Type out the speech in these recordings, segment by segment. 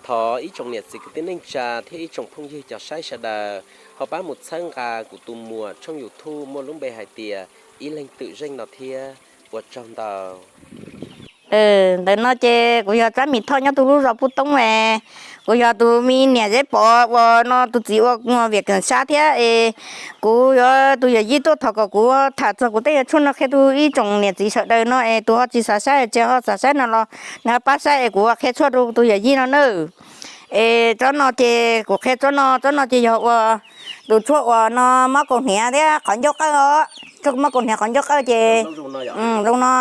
Thov ib tsoom niam txiv kwv tij neej tsa thiab ib tsoom phooj ywg cov saib sawv daws ho pab mus txhawb nqa kuv tus muam tshooj YouTube muaj lub npe hais tias Ib Leeg Twm Zeej no thiab. Ua tsaug ntau. Ntawm no ces kuv yog Tsab Mis Thoj nyob tus lub zos Pub Toob es, kuv yog tus me niam Zeb Pov uas no tus txiv ua viam keem sab thiab es, kuv yuav tus yawm yij tuaj thov kom kuv tham txog kuv tej yam tshuaj no qhia rau ib tsoom niam txiv sawv daws no es tus ho tsis xav saib ces ho xav saib no los nws ho pab saib es kuv qhia tshuaj rau tus yawm yij no na. Es tsob no ces kuv qhia tsob no, tsob no ces yog ua tus tshuaj uas no mob kaus hniav thiab qhov ncauj qawj os. Tshuaj mob kaus hniav qhov ncauj qawj ces zoo no.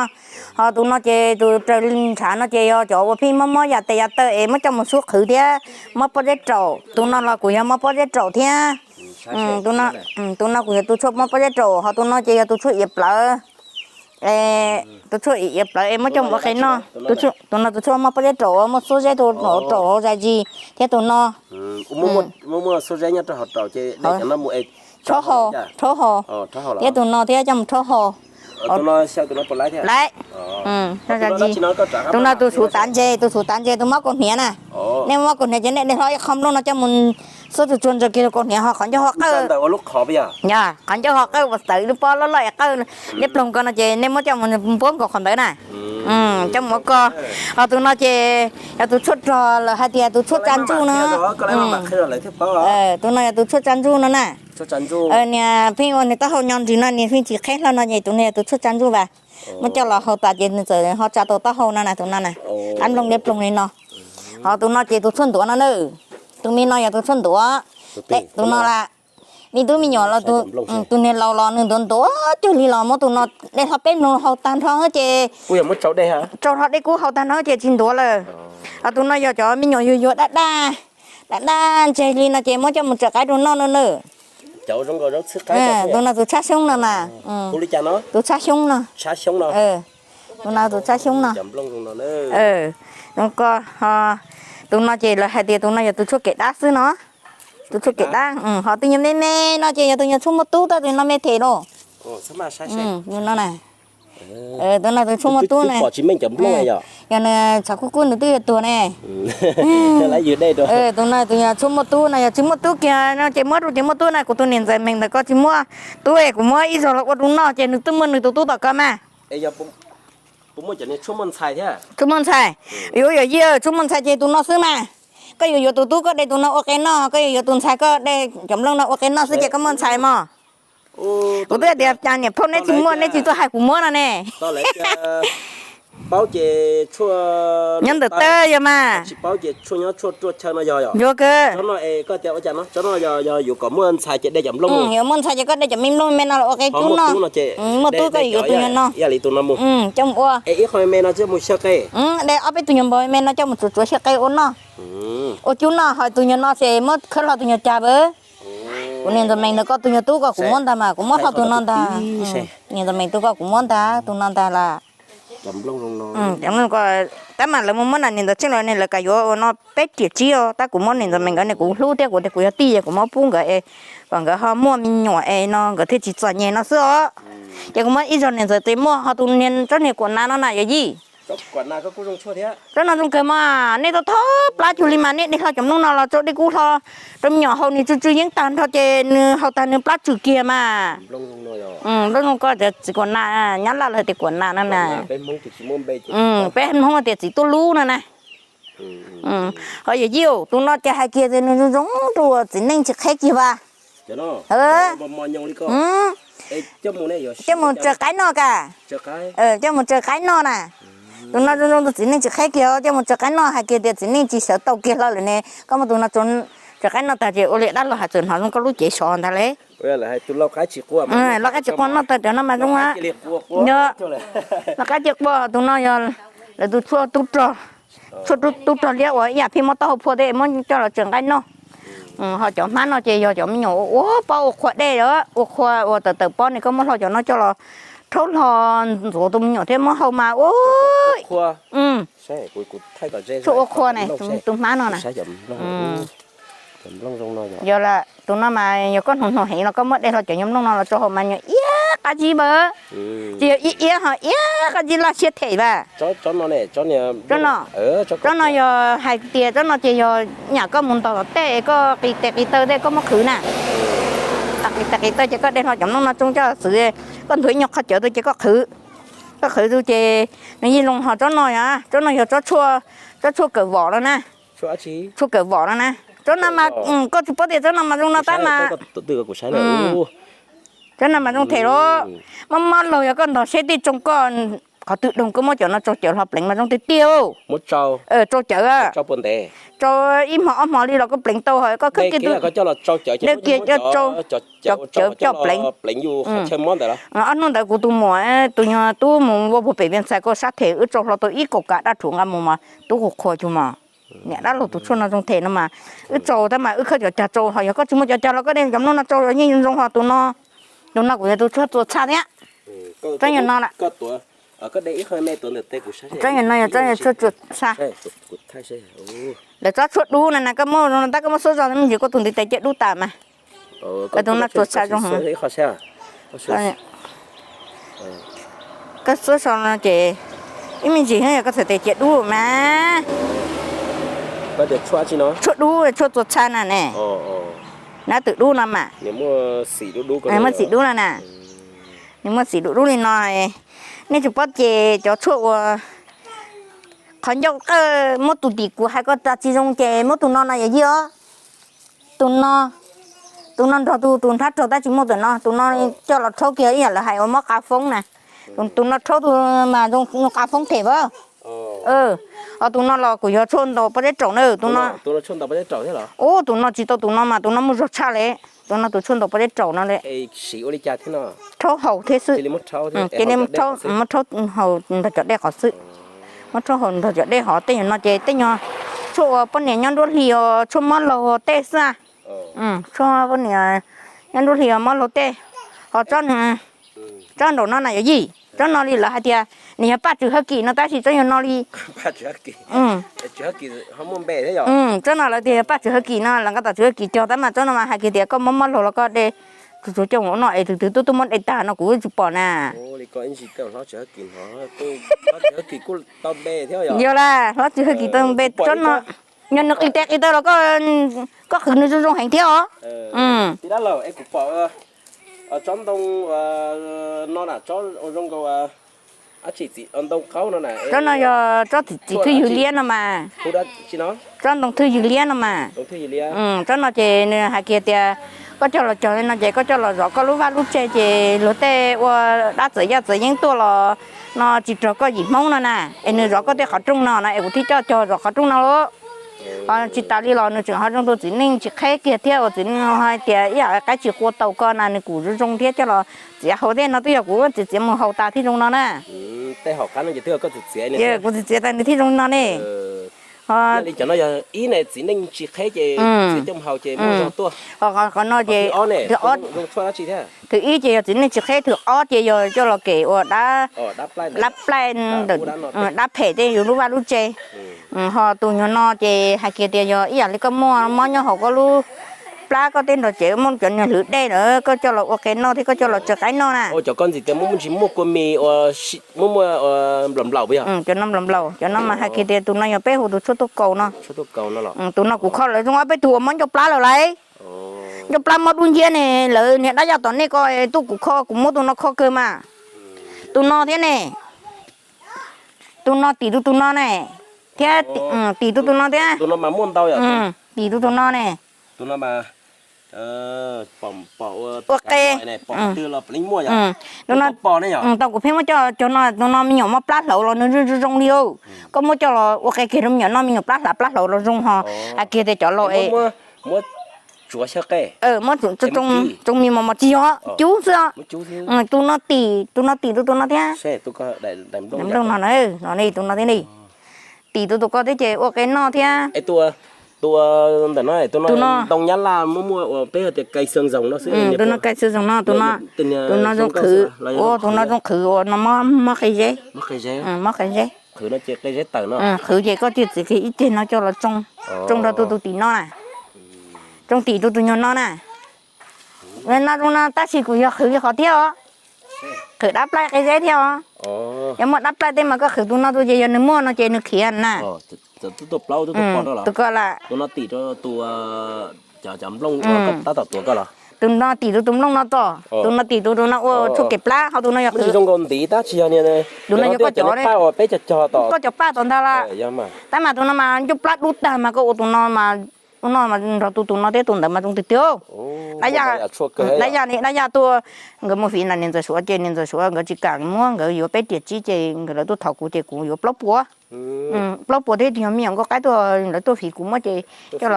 Ho tus no ces tus raws ntshav no ces yog cov uas pheej mob mob yam tes yam taw es muab coj mus xub qhwv thiab mob pob zeb raum. Tus no los kuv yog mob pob zeb raum thiab. Tus no kuv yog tus tshuaj mob pob zeb raum, ho tus no ces yog tus tshuaj iav plawv. Tus tshuaj iav plawv es muab coj mus ua qe noj. Tus no tus tshuaj mob pob zeb raum uas muaj xuab zeb raum hauv zais zis thiab tus no rhaub haus, rhaub haus. Thiab tus no thiab coj mus rhaub haus. Laiv, tus no tus xuv tav ntses, tus xuv tav ntses tus mob kaus hniav na. Nej mob kaus hniav ces nej de hlo ib qho nplooj no coj mus xuab tsuag tsuag ntsaws kiag rau kaus hniav ho qhov ncauj ho qawj. Yog qhov ncauj ho qawj uas txawv lub pob loj loj es qawj liab ploog ko no ces nej muab coj mus npuab nkaus qhov ntawd na. Coj mus ua ko. Ho tus no ces yog tus tshuaj rog lawv hais tias tus tshuaj tsa ntsuj no. Tus no yog tus tshuaj tsa ntsuj no na. Niag pheej ua niag taub hau nyo ntsws no niag pheej tsis qheb hlo no ces tus no yog tus tshuaj tsa ntsuj vas. Muab coj los hau tas ces nws txawm ho tsa tau taub hau no na, tus no na. Qab nplooj liab ploog li no. Ho tus no ces tus tshuaj ntuav no na. Tus me no yog tus tshuaj ntuav. Tus no las me tub me nyuam los tus niag laus los nws ntuav ntuav cuag li los muab tus no de hlo peb mloog hau tag nrho ces rau hlo dej kub hau tag nrho ces tsis ntuav lawm. Ho tus no yog cov me nyuam yuag yuag daj daj, daj daj ntseg li no ces muab coj mus tsaws qaib rau noj no na. Tus no tus tshab xyoob no mas. Tus tshab xyoob no. Tus no tus tshab xyoob no. Tus no ces lawv hais tias tus no yog tus tshuaj kem dab xwb no. Tus tshuaj kem dab, ho tus nyuag me me no ces yog tus nyuag tshuaj muaj tub, tab tus no me them lauj. Tus no na. Tus no tus tshuaj muaj tub na. Yog nws tshav kub kub nws twb yuav tuag ne. Tus no tus nyuag tshuaj muaj tub no, yog tsis muaj tub kiag no ces muab rau ces muaj tub na, kuv tus niam ntxawm Mees ntawm ko tsis muaj tub es kuv muab ib zaug los ua rau noj ces nws twb muaj nws tus tub tom ko mas. Tshuaj muaj ntxhais, yuav yawm yij, tshuaj muaj ntxhais ces tus no xwb mas. Koj yuav yuav tus tub koj de tus no ua qe noj, koj yuav yuav tus ntxhais koj de cov nplooj no ua qe noj xwb ces koj muaj ntxhais mog. Kuv twb hais tias cas niam phauj neb tsis muaj neb tsis tuaj hais kuv muab no ne. Paub ces tshuaj nyob ntawm tawb yog mas. Yuav kawg. Yuav muaj ntxhais ces koj de cov me nplooj me no los ua qe tub noj. Muaj tub koj yuav tus nyuag no coj mus ua. De ob peb tus nyuag npau me no coj mus tsuav tsuav xyaw qe ua noj, ua cub noj, ho tus nyuag no ces muab khawb hlo tus nyuag cas vawv. Kuv niam ntxawm Mees ntawm ko tus nyuag tub ko kuv muab ntag mas kuv muab hlo tus no ntag. Niam ntxawm Mees tus ko kuv muab ntag, tus no ntag las. Tab mas lawv mus muab nam niam ntawd tseej los ne lawv kam yuav ua no peb riam tsib os, tab kuv muab niam ntxawm Mees nkawd ne kuv hlub thiab kuv tias kuv yog tij es kuv muab pub nkawd es kom nkawd ho muaj me nyuam es no nkawd thiaj tsis txom nyem no xwb os. Ces kuv muab ib zaug niam ntxawm tes muaj ho tus niag tsob niag kuam nas no na yawm yij. Tsob no zoo kawg mas nej tau thov plab cuag li mas nej de hlo cov nplooj no los tsau dej kub hlo rau me nyuam haus nws tsw tsw yeeb tag nrho ces nws haus tag nws plab tsw kiag mas. Nplooj zoo ko txiv kuam nas, nyab laj lawv tias kuam nas no na. Peb Hmoob tias txiv tuaj lub no na. Ho yawm yij, tus no ces hais kiag tias nws zoo zoo rau txiv neej tsis qheb kiag vas. Coj mus tsaws qaib noj kas. Coj mus tsaws qaib noj na. Tus no zoo zoo rau txiv neej tsis qheb kiag, coj mus tsaws qaib noj, hais kiag tias txiv neej tsis sawv tau kiag hlo lawm ne, koj muab tus no tsaws qaib noj tag ces ua li dab laug hais txawm hnov zoo koj lub cev sov ntag lauj. Lau qaib tsis quaj noj tag cov no mas zoo a. Lau qaib tsis quaj, tus no yog lawv tus tshuaj tub rog, tshuaj tub rog liab uas ib yam pheej muab taub hau phua thiab muab coj los tsaws qaib noj. Ho cov hmab no ces yog cov me nyuam ua pob ua qhua dej, ua qhua uas tawm tawm pob ne koj muab hlo cov no coj los rhaub hlo ntxuav tus me nyuam thiab muab hau mas ua tshuaj ua qhua ne, tus hmab no na. Yog lam tus no mas yog koj hnuv hnuv heev los koj muab de hlo cov nyuag nplooj no los rau hauv mas nyuag iab qab zib npawg, tsis yog iab iab ho iab qab zib laj siab them vas. Tsob no, tsob no yog hais tias tsob no ces yog nyam koj mus ntaus tom tej koj qis tes qis taw tej koj muab qhwv na. Qis tes qis taw ces koj de hlo cov nplooj no tsoo coj xwb, koj nthuav ib nyuag qhov cawv rau ces koj qhwv. Koj qhwv rau ces nws yeej zoo. Ho tsob no yog, tsob no yog tsob tshuaj kawm vom no na. Tshuaj kawm vom no na. Tsob no mas koj tsis paub tias tsob no mas zoo no tab mas. Tsob no mas zoo them los. Mob mob laug yog koj ntog seb tej tsoo koj qhov twg doog koj muab cov no tsau cawv hlo pleev mas zoo tiag tiag. Tsau cawv, tsau ib hmo ob hmo li los koj pleev tau ho koj khawb kiag tus, dawb kiag coj tsau, cov cawv coj pleev. Ob hnub ntawd kuv tus muam tus nyuag tub mus ua puag pem Vias Ntxhais koj sab them wb tsau hlo tau ib kaum kav dab rhuv nqa mus mas tub qhuas qhuas cuag mos. Niam dab laug tus tshuaj no zoo them no mas wb tsau tab mas wb khawb cov cag tsau ho yog koj tsis muaj cov cag los koj de cov nplooj no tsau yeej zoo ho tus no. Tus no kuv yog tus tshuaj txua txha thiab. Tsob yog no lawm. Tsob yog no yog tsob yog tshuaj txua txha. Lawv tsob tshuaj dub na na koj muab tab koj muab xuab zog me ntsis koj tus ntiv tes cia dub tas mas. Lawv tus no txua txha zoo. Koj xuab zog no ces ib me ntsis yog koj txhais tes cia dub mas. Tshuaj dub tshuaj txua txha na ne. Nab twm dub no mas. Muaj xim dub no na. Nws muaj xim dub dub li no. Nej tsis paub ces cov tshuaj uas qhov ncauj qawj muab tus tim kuv hais koj tas tsis zoo ces muab tus no no yog yij os. Tus no, tus no nrog tus tus nrhab raug tab tsis muaj tus no, tus no coj los rhaub kiag ib yam lawv hais uas mob qa foob na. Tus no rhaub tus mas zoo qa foob them as. Ho tus no los kuv yog tshuaj ntaus pob zeb raum na. Tus no, ub tus no tsis tau tus no mas tus no muaj zog tshaj li. Tus no tus tshuaj ntaus pob zeb raum no li. Rhaub haus thiab xwb. Cia li muab rhaub haus nrog cov dej qhov xwb. Muab rhaub haus nrog cov dej hov tej nyuag no ces tej nyuag tshuaj uas poj niam nyob nruab hlis os, tshuaj mob laug tej xwb. Tshuaj poj niam nyob nruab hlis os mob laug tej. Ho tsob nraum no na yog yij, tsob no li lawv hais tias nws yog paj tswv hawj kim no tab sis tsob yog no li. Tsob no lawv tias yog paj tswv hawj kim no lawv nqa tom tswv hawj kim cog tab mas tsob no mas hais kiag tias koj mob mob laug los koj de tsuag tsuag coj mus ua noj es tus twg twb tuaj muab de tag no kuv tsis pom na. Yog lawm, hlob tswv hawj kim tau npe tsob no. Yog nws qis tes qis taw los koj qhwv nws zoo zoo heev thiab os. Tsob ntoo no na, tsob zoo nkaus, tsob no yog tsob txiv thwj ywg liab no mas. Tsob ntoo thwj ywg liab no mas. Tsob no ces nws hais kiag tias koj coj los cog li no ces koj coj los zov koj lub vaj lub tse ces luag tej ua dab txawv yaj txawv yeeb tuaj los no tsis raug koj yim Hmoob no na. Es nws zov koj tej qhov rooj no na es kuv thiaj coj cog zov qhov rooj no lauj. Ho tsis tas li los nws tseem ho zoo tus txiv neej tsis qheb kiag thiab uas txiv neej hais tias ib yam qaib tsis qua taus ko na nws kuj zoo zoo thiab coj los txiav haus tej no twb yog kuv txiav txiav mus haus tas thiaj zoo no na. Kuv txiav txiav tas nws thiaj zoo no ne. Ho li cov no yog ib ne txiv neej tsis qheb ces txiav coj mus haus ces muaj zog tuaj. Qhov no ces thwv ib ces yog txiv neej tsis qheb, thwv ob ces yog coj los kev ua dab plaij ntawm dab phem tej yus lub vaj lub tse. Ho tus nyuag no ces hais kiag tias yog ib yam li koj muaj mob nyob hauv koj lub plab koj tej nrog cev muaj cov niag hlwv dej lawm koj coj los ua qe noj thiab koj coj los tsaws qaib noj na. Cov no nplaum nplaum, cov no mas hais kiag tias tus no yog peb hu tus tshuaj tuaj kaus no. Tus no kuv kho lawv zoo ob peb tug uas mob ncauj plab lawm lauj. Ncauj plab mob dub nciab ne, lawv niag dab yaj tom nej ko tuaj kuv kho, kuv muab tus no kho kawg mas. Tus no thiab ne, tus no tim tus tus no ne, thiab tim tus tus no thiab. Tim tus tus no ne. Ua qe. Tau kuv pheej muab coj cov no, tus no me nyuam mob plab hlauv los nws zoo zoo li. Koj muab coj los ua qe kiag rau me nyuam noj, me nyuam plab hlav plab hlauv los zoo ho. Hais kiag tias cov laus es muab tsoo me mos mos tsis yog cub xwb. Tus no tim, tus no tim tus tus no thiab. Nplooj no, no tus no thiab ne. Tim tus tus ko thiab ces ua qe noj thiab. Tus ntawm no, tus no ntoo nyab laj muaj muaj uas peb hais tias kai xyoo zoos no xwb. Tus no kai xyoo zoos no, tus no zoo qhwv, tus no zoo qhwv uas no mob qe zeb. Mob qe zeb. Qhwv ces koj cia txiav kiag ib ceg no coj los tsoo, tsoo rau tus tus tim no na, tsoo tim tus tus nyuag no na. No zoo no tab sis kuv yog qhwv li qhov thiab os. Qhwv dab plaij qe zeb thiab os. Yog muaj dab plaij tej mas koj qhwv tus no tus ces yog nws muaj no ces nws khiav na. Tus ko la, tus no tim tus tus nplooj no tom, tus no tim tus tus no ua tshuaj kev plab ho tus no yog qhwv. Tus no yog koj cov, koj cov paj tom ntag la. Tab mas tus no mas ncuj plab dub tag mas koj ua tus no mas, ua no mas nrog tus tus no thiab tus ntawd mas zoo tiag tiag. Dab yaj, dab yaj li dab yaj tuaj, nkawd mus fiv na niam ntxawm Suav ces niam ntxawm Suav nkawd tsis kam muab, nkawd yuav peb tiam tsib ces nkawd lawv tuaj thov kuv ces kuv yuav plaub puas. Plaub puas thiab tus yog me nyuam nkauj qaib tuaj lawv tuaj fiv kuv muab ces coj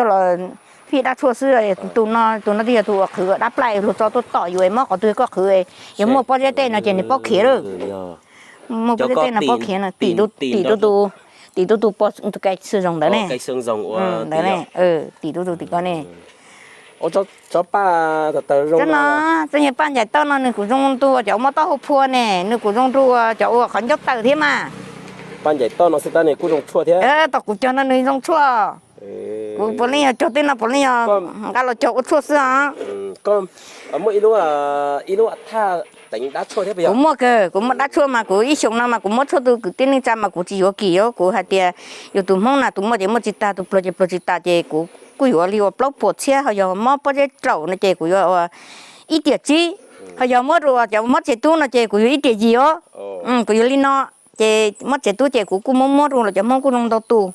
los fij dab tshuaj xwb. Tus no, tus no twb yog tus uas qhwv dab plaij luag tso tuaj tom yus es mob qhov twg koj qhwv, yog muaj pob zeb tej no ces nws paub khiav lawm. Muaj pob zeb tej no paub khiav no, tim tus tus, tim tus tus poj tus kai xwb zoo ntawd ne. Ntawd ne, tim tus tus tim ko ne. Tsob no, tsob yog paj ncaim toj no nws kuj zoo rau cov mob taub hau phua ne, nws kuj zoo rau cov ua qhov ncauj tawm thiab mas. Paj ncaim toj no xwb tab nws kuj zoo tshuaj thiab. Tom kuv cog no nws zoo tshuaj. Kuv puav leej yog cog tej no puav leej yog nqa los cog ua tshuaj xwb os. Muaj ib lub, ib lub thaj teev dab tshuaj thiab puas yog? Kuv muaj kawg, kuv muaj dab tshuaj mas kuv ib xyoos no mas kuv muab tshuaj tus kwv tij neej tsa mas kuv tsis yuav kim os, kuv hais tias yus tus Hmoob na tus muaj ces muaj tsis tag, tus pluag ces pluag tsis tas ces kuv kuj yuav li uas plaub puas txhiab, ho yog mob pob zeb dlaum no ces kuv yuav ua ib tiam tsib, ho yog muab rau cov mob tsev tub no ces kuv yuav ib tiam yim os. Kuv yuav li no, ces mob tsev tub ces kuv kuj muab muab rau lawv cov Hmoob kuj zoo ntau tus.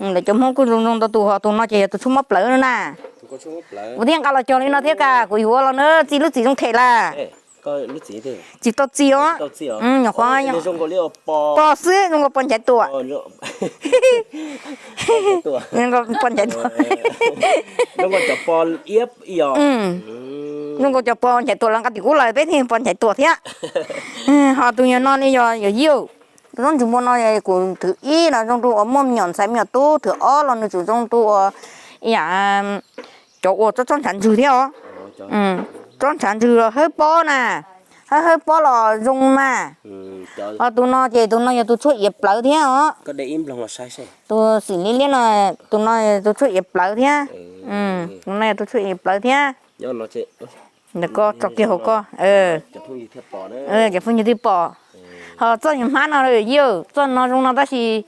Lawv cov Hmoob kuj zoo zoo ntau tus, ho tus no ces yog tus tshuaj mob plawv na. Kuv thiaj nqa los cog li no thiab, kuv yuav los na txi lub txim zoo them lawm. Tsis tau txi os. Nyuam qhuav pos xwb zoo nkaus pos nchaiv tuam. Pos nchaiv tuam. Zoo nkaus cov pos nchaiv tuam los nqa tim kub lawm peb thiaj pos nchaiv tuam thiab. Ho tus nyuag no ne yog yawm yij, tus zaub ntsuag npua no kuv thwv ib los zoo rau uas muaj me nyuam ntxhais me nyuam tub, thwv ob los nws tseem zoo rau uas ib yam cov uas tsob tsob ntshav ntswg thiab os. Tsob ntshav ntswg los hawb pob na, hawb hawb pob los zoo na. Ho tus no ces tus no yog tus tshuaj iav plawv thiab os. Tus xim liab liab no, tus no tus tshuaj iav plawv thiab. Tus no yog tus tshuaj iav plawv thiab. Ntawm ko tso kiag hauv ko. Cov phooj ywg twb pom. Ho txoj nyuag hmab no yawm yij, txoj no zoo no tab sis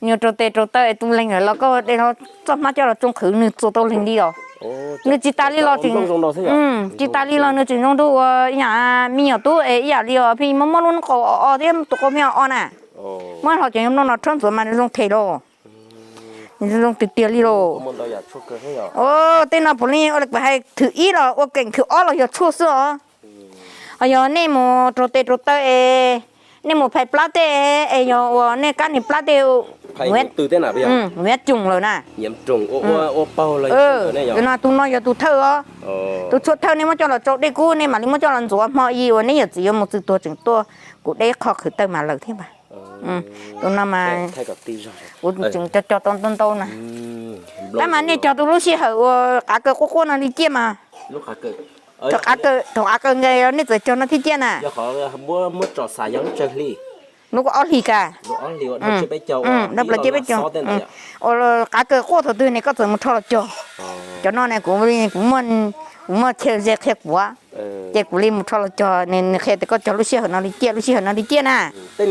nyuag rau tes rau taw es tus leeg lawm los koj de txoj hmab coj los tsoo qhwv nws txuas tau leeg li os. Nws tsis tas li los tseem, tsis tas li los nws tseem zoo rau uas ib yam me nyuam tub es ib yam li os pheej mob mob lub noob qau o o thiab tus qau pheej o o na. Muab hlo cov nplooj no rhaub ntxuav mas nws zoo them los. Nws zoo tiag tiag li los. Tej no puav leej ua li kuv hais, thwv ib los ua keem, thwv ob los yog tshuaj xwb os. Ho yog nej mus rau tes rau taw es nej mus phais plab tej es yog uas nej kab niag plab tej, muab coom lawm na. Tus no, tus no yog tus thawj os. Tus tshuaj thawj nej muab coj los tsau dej kub nej mam li muab coj los ntxuav hmo i uas nej yawm txiv yuav mus txwg tuag tseem tuaj, kuv de qho qhwv tawg mas lawm thiab mas. Tus no mas kuv tseem cog cog tau ntau ntau na. Tab mas nej cog tus lub sij hawm uas qav kaws quaj quaj no li ciaj mas. Thaum qav kaws nqes nej txawm cog no thiaj ciaj na. Lub ob hlis ka, dab plaws ciaj peb caug. Uas qav kaws quaj thaum twg ne koj txawm mus rho los cog. Cov no ne kuv, kuv muaj chaw ze qhia kuv, ces kuv li mus rho los cog, nws qhia tias koj cog lub sij hawm no li ciaj, lub sij hawm no li ciaj na. Cov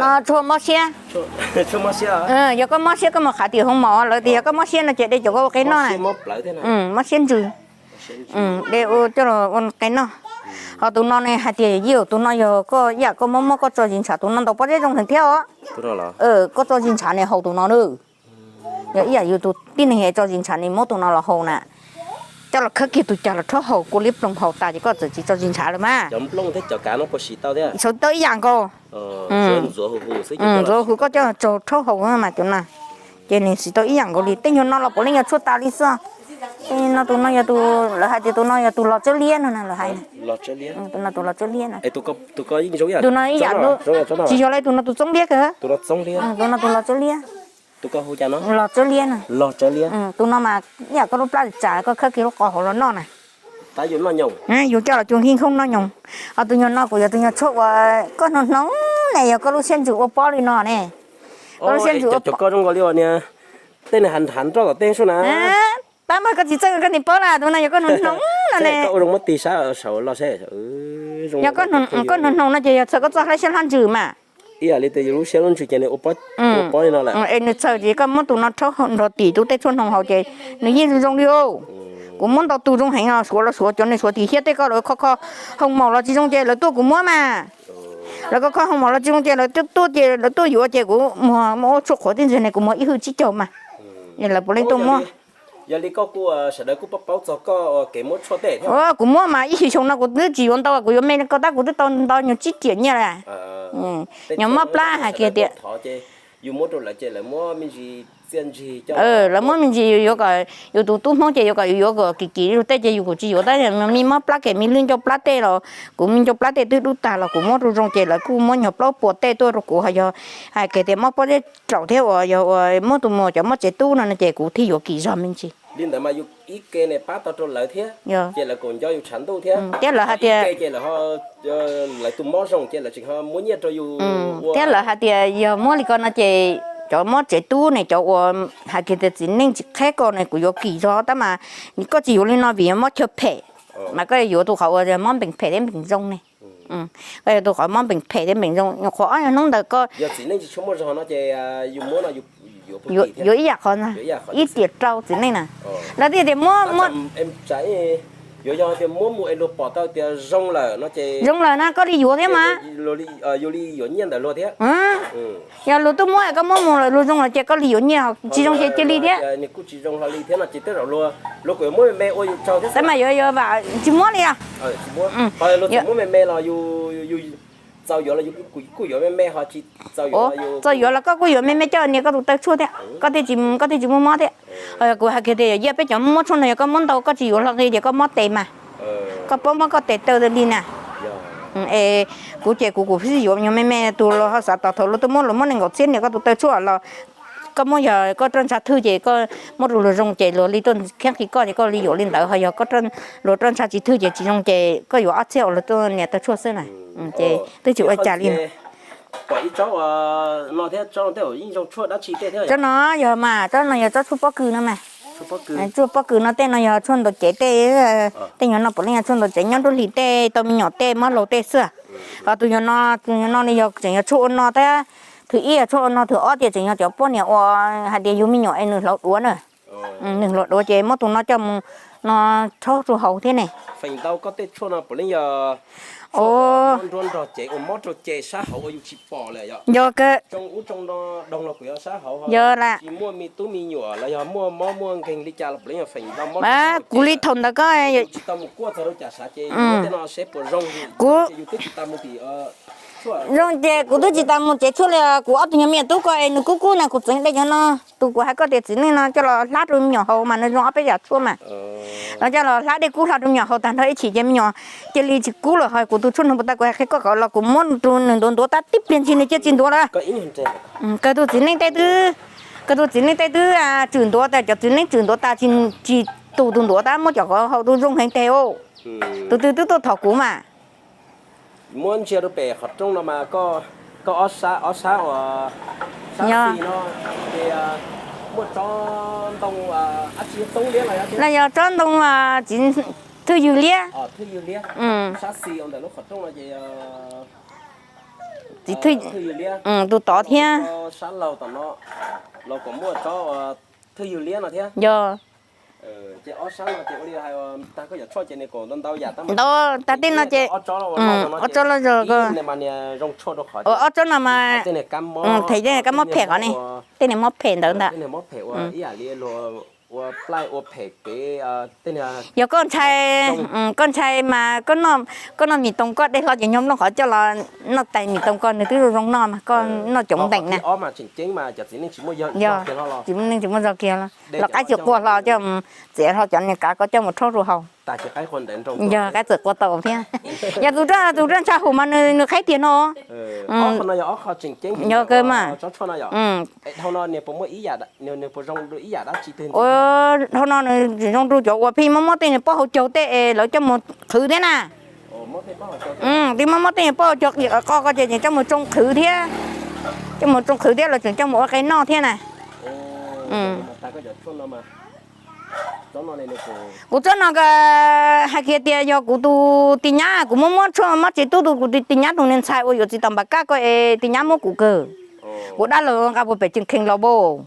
no tshuaj mob siab. Yog koj mob siab koj mus qhav tim hoo mom lawv tias yog koj mob siab no ces de cov ko ua qe noj na. Mob siab ntsws, de coj los ua qe noj. Ho tus no ne hais tias yij, tus no yog koj ib yam koj mob mob koj tso zis ntshav, tus no ntaus pob zeb zoo heev thiab os. Koj tso zis ntshav ne haus tus no na. Yog ib yam yus tus tib neeg tso zis ntshav ne muab tus no los haus na. Coj los khawb kiag tus cag los rhaub haus, kua liab ploog haus tas ces koj txawm tsis tso zis ntshav lawm mas. Sawv tau ib yam nkaus. Ntxuav hu koj coj tso rhaub haus mas cov no ces nws siv tau ib yam nkaus li. Tej nyuag no los puav leej yog tshuaj tas li xwb. Tej no tus no yog tus lawv hais tias tus no yog tus los tsawb liab no na, lawv hais. Tus no tus los tsawb liab no. Tus no ib yam, tsis yog li, tus no tus txoob liab kawg. Tus no tus los tsawb liab. Los tsawb liab na. Tus no mas ib yam koj lub plab tsam koj khawb kiag lub qos hauv los noj na. Yus coj los cuag nkij nkhooj noj nyoos. Ho tus nyuag no kuv yog tus nyuag tshuaj uas koj hnoos hnoos ne, yog koj lub siab ntsws ua pob li no ne. Koj lub siab ntsws ua pob. Tej nws hav nroj tom tej sub na. Pab mas koj tsis txawj koj nim paub na, tus no yog koj hnoos hnoos tag ne. Koj ua zoo muab tig sab saud los seb. Yog koj hnoos hnoos no ces yog txhawm koj txoj hlab siab hlab ntsws mas. Ib yam li tias yus lub siab lub ntsws ces nws ua pob li no lawm. Es nws txhawm ces koj muab tus no rhaub nrog tim tus tej tshuaj hnoos haus ces nws yeej zoo zoo li. Kuv muab ntau tus zoo heev no, suav los suav cov nws suav tim hiab tej koj lawv kho kho hoo maum los tsis zoo ces lawv tuaj kuv muab mas. Lawv kho kho hoo maum los tsis zoo ces lawv tuaj ces lawv tuaj yuav ces kuv muag muab ua tshuaj qhuav tib ntxwg ne kuv muag ib hwj tsib caug mas. Lawv puav leej tuaj muab. Yog li koj kuj sawv daws kuj paub paub txog koj kev muab tshuaj tej thiab. Kuv muab mas ib xyoo no kuv twb tsis yuav ntau, kuv yuav me ko tab kuv twb tau ntau nyuag tsib riam nyiaj lawm. Nyuag mob plab hais kiag tias lawv muab me ntsis yuav kom yus tus tub Hmoob ces yuav kom yus yuav kom kim kim yus tej ces yus kuj tsis yuav tab me mob plab kem me lwj ncauj plab tej los kuv me ncauj plab tej twb dub tag los kuv muab rau zoo ces lawv kuj muab nyuag plaub puas tej tuaj rau kuv ho yog hais kiag tias mob pob zeb raum thiab uas yog uas muab tus muag cov mob tsev tub no no ces kuv thiaj yuav kim zog me ntsis. Li ntawd mas yus ib ke ne pab tau rau lawv thiab, ces lawv kuj nco yus tshav ntuj thiab. Thiab lawv hais tias, lawv tus mob zoo ces lawv tseem ho muab nyiaj rau yus. Thiab lawv hais tias yog muab li ko no ces cov mob tsev tub ne cov uas hais kiag tias txiv neej tsis qheb ko ne kuv yuav kim zog tab mas koj tsis yuav li no vim mob chaw phem, mas koj yuav tus qhov uas mob npees phem thiab npees zoo ne. Koj yuav tus qhov mob npees phem thiab npees zoo, nyuam qhuav ob nyuag hnub ntawd koj yuav ib yam qhov ntag, ib tiam rau txiv neej na. Lawv thiaj tias muab, muab zoo lawm na koj li yuav thiab mas. Yog luag tuaj muab koj muab mus lawm luag zoo lawm ces koj li yuav nyiaj, tsis zoo ces cia li thiab. Tab mas yuav yuav vam tsis muab li os. Txaus yuav los koj kuj yuav me me coj nias koj tus taw tshuaj thiab, koj thiaj tsis muaj mob thiab. Kuv hais kiag tias yog peb cov muab tshuaj no yog koj muab ntau koj tsis yuav hlo qi ces koj mob tes mas. Koj paub muab koj tes taw li na. Es kuv ces kuv kuj yuav nyuag me me tus los ho xav tos thaum luag tuaj muab los muab nees nkaum txhiab nias koj tus taw tshuaj los koj muab yog koj roj ntsha thwj ces koj muab rau luag zoo ces luag li tuaj kheeb qi koj ces koj li yuav li ntawd, ho yog koj luag roj ntsha tsis thwj ces tsis zoo ces koj yuav ob txhiab uas luag tuaj nias taw tshuaj xwb na. Ces twb tsis ua cas li. Tsob no yog mas, tsob no yog tsob tshuaj pob kws no mas. Tshuaj pob kws no tej no yog tshuaj ntaus cev tej, tej nyuag no puav leej yog tshuaj ntaus cev nyob nruab hlis tej tau me nyuam tej mob laus tej xwb. Ho tus nyuag no, tus nyuag no li yog tseem yog tshuaj ua no thiab. Thwv ib yog tshuaj ua no, thwv ob tias tseem yog cov poj niam uas hais tias yug me nyuam es nws hlauv duav na. Nws hlauv duav ces muab tus no coj mus no rhaub rau haus thiab ne. Feem ntau koj tej tshuaj no puav leej yog nruab nrog cev uas mob rau ce sab hauv uas yus tsis pom lawm yom. Yog kawg. Yog lawm. Kuv li thaum ntawd koj kuv zoo ces kuv twb tsis tas mus cev tshuaj li, kuv ob tug nyuag me nyuam tub ko es nws kub kub na kuv txeev de cov no, tus kuv hais koj tias txiv neej no coj los hlab rau me nyuam haus mas nws zoo ob peb yam tshuaj mas. Los coj los hlab dej kub hlo rau me nyuam haus tag nrho ib chim ces me nyuam cia li tsis kub lawm, ho kuv tus tshuaj no puas tau kuv hais qhia koj kom los kuv muab rau nws ntuav ntuav tas tib pliag ntshis nws cia tsis ntuav lawm. Kawg tus txiv neej tej twb, kawg tus txiv neej tej twb tswm ntuav tas, cov txiv neej tswm ntuav tas tsis tus tus ntuav tab muab cov qhov haus rau zoo heev tes os. Tus twg twb tuaj thov kuv mas. Muab ntsia rau pem qhov rooj no mas koj ob sab, ob sab uas sab xis no ces muaj tsob ntoo dab tsi toob liab los yog tsob ntoo txiv thwj ywg liab. Sab xis ntawm lub qhov rooj no ces txiv thwj ywg liab, tus tod thiab. Sab laug tom no los kom muaj tsob thwj ywg liab no thiab. Yog. Ces ob sab no ces ua li hais tag koj cov tshuaj ces nws kom ntau ntau yam tab mas ntau tag tej no ces ob tsob loj zog ko. Mas nias zoo tshuaj rau qhov ob tsob no mas them tej kab mob phem qhov ne, tej niag mob phem ntawd ntag. Tej niag mob phem ua ib yam li luag ua plaij ua phem kev tej niag. Yog koj ntshai, koj ntshai mas koj noj mis toos koj de hlo ces nyob nplooj qhov coj los noj tais mis toos ko nws twb zoo zoo noj mas koj noj cov ntees na. Tsis muaj neeg tsis muaj zog kiag los qaib tsis quaj hlo coj mus txiav hlo cov niag kav ko coj mus rhaub rau haus. Yog qaib txawm quaj tau thiab. Yog tus roj, tus roj ntsha hum mas nws qhaib tiag no. Yog kawg mas. Dhau no nws tseem zoo rau cov uas pheej mob mob tej niag pob hauv caug tej es lawv coj mus qhwv thiab na. Twb mob mob tej niag pob hauv caug qo ko ces tseem coj mus tsoo qhwv thiab, coj mus tsoo qhwv thiab lawv tseem coj mus ua qe noj thiab na. Kuv tsob no hais kiag tias yog kuv tus tis nyab, kuv muab muab tshuaj mob tsev tub tus kuv tus tis nyab tus niag ntxhais uas yuav txiv tom npam kaj ko es tis nyab muab kuv kawg. Kuv dab laug nqa puag pem cees khees los pab.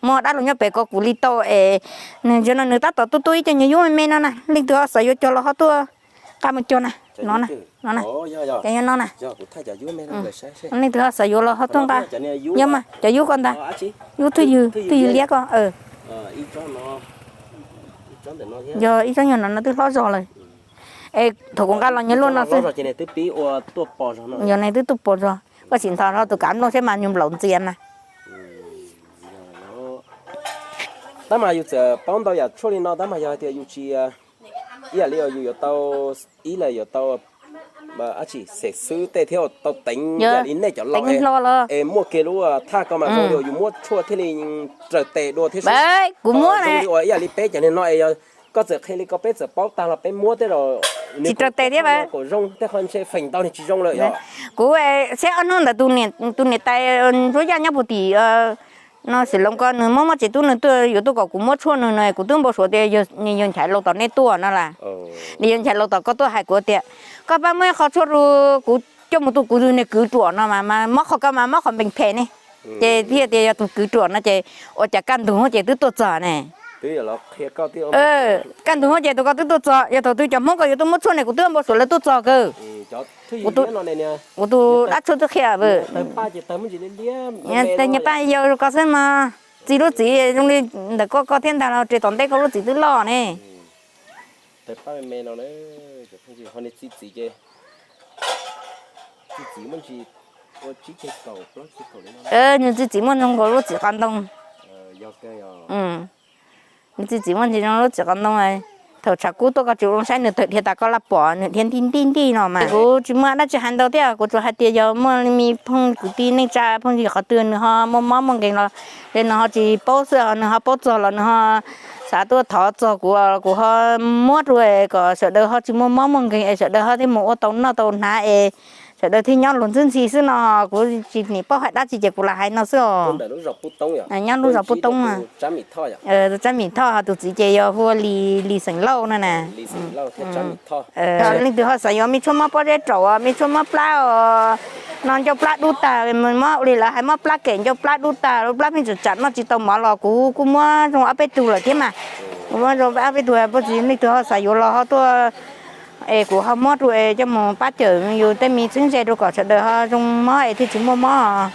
Muaj dab laug nyob pem ko kuv li tau es nws ntsia no nws tab tom tuaj tuaj ib co nyuag yub me me no na, leej twg ho xav yuav cog los ho tuaj nqa mus cog na, no na, no na, cov no na. Leej twg ho xav yuav los ho tuaj nqa. Yog mas cov yub ko ntag, yub thwj ywg, thwj ywg liab ko. Yog ib tsob nyuag no no twb hlob zog lawm. Es thaum kuv nqa los nyob luaj no xwb, yog nws twb tuaj pom zog, koj sim nthos rau tus kav nplooj seb mas nws nplaum ntxias na. Tab mas yus txawm paub ntau yam tshuaj li no tab mas yog hais tias yus tsis, ib yam li yus yuav tau, ib los yuav tau, dab tsi, xem xwb tej thiab tau teev ib yam li nej cov laus es muaj kiag lub thaj ko mas zoo li yus muab tshuaj thiaj li raws tes dua thiab. Kuv muab zoo li uas ib yam li peb cov niag no es yog koj txawm qhia li ko peb txawm paub tag los peb muab tej zaum tsis raws tes thiab, kaum zoo tej qho ntshe feem ntau nws tsis zoo lawm yog. Kuv saib ob hnub ntawd tus niam tais Ntsuab Yaj nyob puag tim no Xwm Loos ko nws muab muab tsev tub nws tuaj yuav tuaj kom kuv muab tshuaj nws no kuv twb npau suav tias nws yog Nchaiv Laus tom nej tuaj no las. Nws yog Nchaiv Laus tom koj tuaj hais kuv tias koj pab muab ib qho tshuaj rau kuv coj mus tu kuv tus niag kwv ruam no mas mob qhov ko mas mob qhov npees phem ne. Ces thiaj tias yog tus kwv ruam no ces ua cas kaj ntug ces twb tuaj txog ne. Kaj ntug ces tus ko twb tuaj txog, yog thaum twg cov Hmoob ko yuav tuaj muab tshuaj ne kuv twb npau suav lawv tuaj txog kawg. Kuv tus dab tshuaj twb qhia, tag nyias paj yau ko xwb mas txi lub txiv zoo li ntawm koj ko thiab ntag los res tom ntej koj lub txiv twb loj ne. Nws txi txiv muaj ntsoov nkaus lub txiv qos ntoo. Nws txi txiv muaj ntsoov nkaus lub txiv qos ntoo. Thaum tshav kub tuaj koj tsis zoo saib nws tawm dhia tas koj laj pom nws dhia ntij ntij ntij no mas. Kuv tsis muaj dab tsi hais ntau thiab, kuv tsuas hais tias yog muaj me phooj kwv tij neej tsa phooj ywg qhov twg nws ho muaj mob muaj nkeeg los es nws ho tsis paub xwb, nws ho paub txog los nws ho xav tuaj thov txog kuv, kuv ho muab rau kom sawv daws ho tsis muaj mob muaj nkeeg es sawv daws ho thiaj mus ua tau noj tau hnav es sawv daws thiaj nyob luag ntxwb ntxhi xwb no. Kuv tsis nim paub hais dab tsi ces kuv lam hais no xwb os. Nyob lub zos Pub Toob, tus Tsab Mim Thoj, tus txiv ces yog hu ua Lis Xeem Lauj no na. Leej twg ho xav yuav me tshuaj mob pob zeb raum, me tshuaj mob plab os, no ncauj plab dub tag, mob ua li lawv hais mob plab kem ncauj plab dub tag, lub plab pheej tseem tsam noj tsis tau mov los kuv kuj muab zoo ob peb tug lawm thiab mas. Kuv muab zoo ob peb tug, leej twg ho xav yuav los ho tuaj es kuv ho muab rau es coj mus pab cawm yus tej me txheeb ze rau kom sawv daws ho zoo mob es thiaj tsis muaj mob.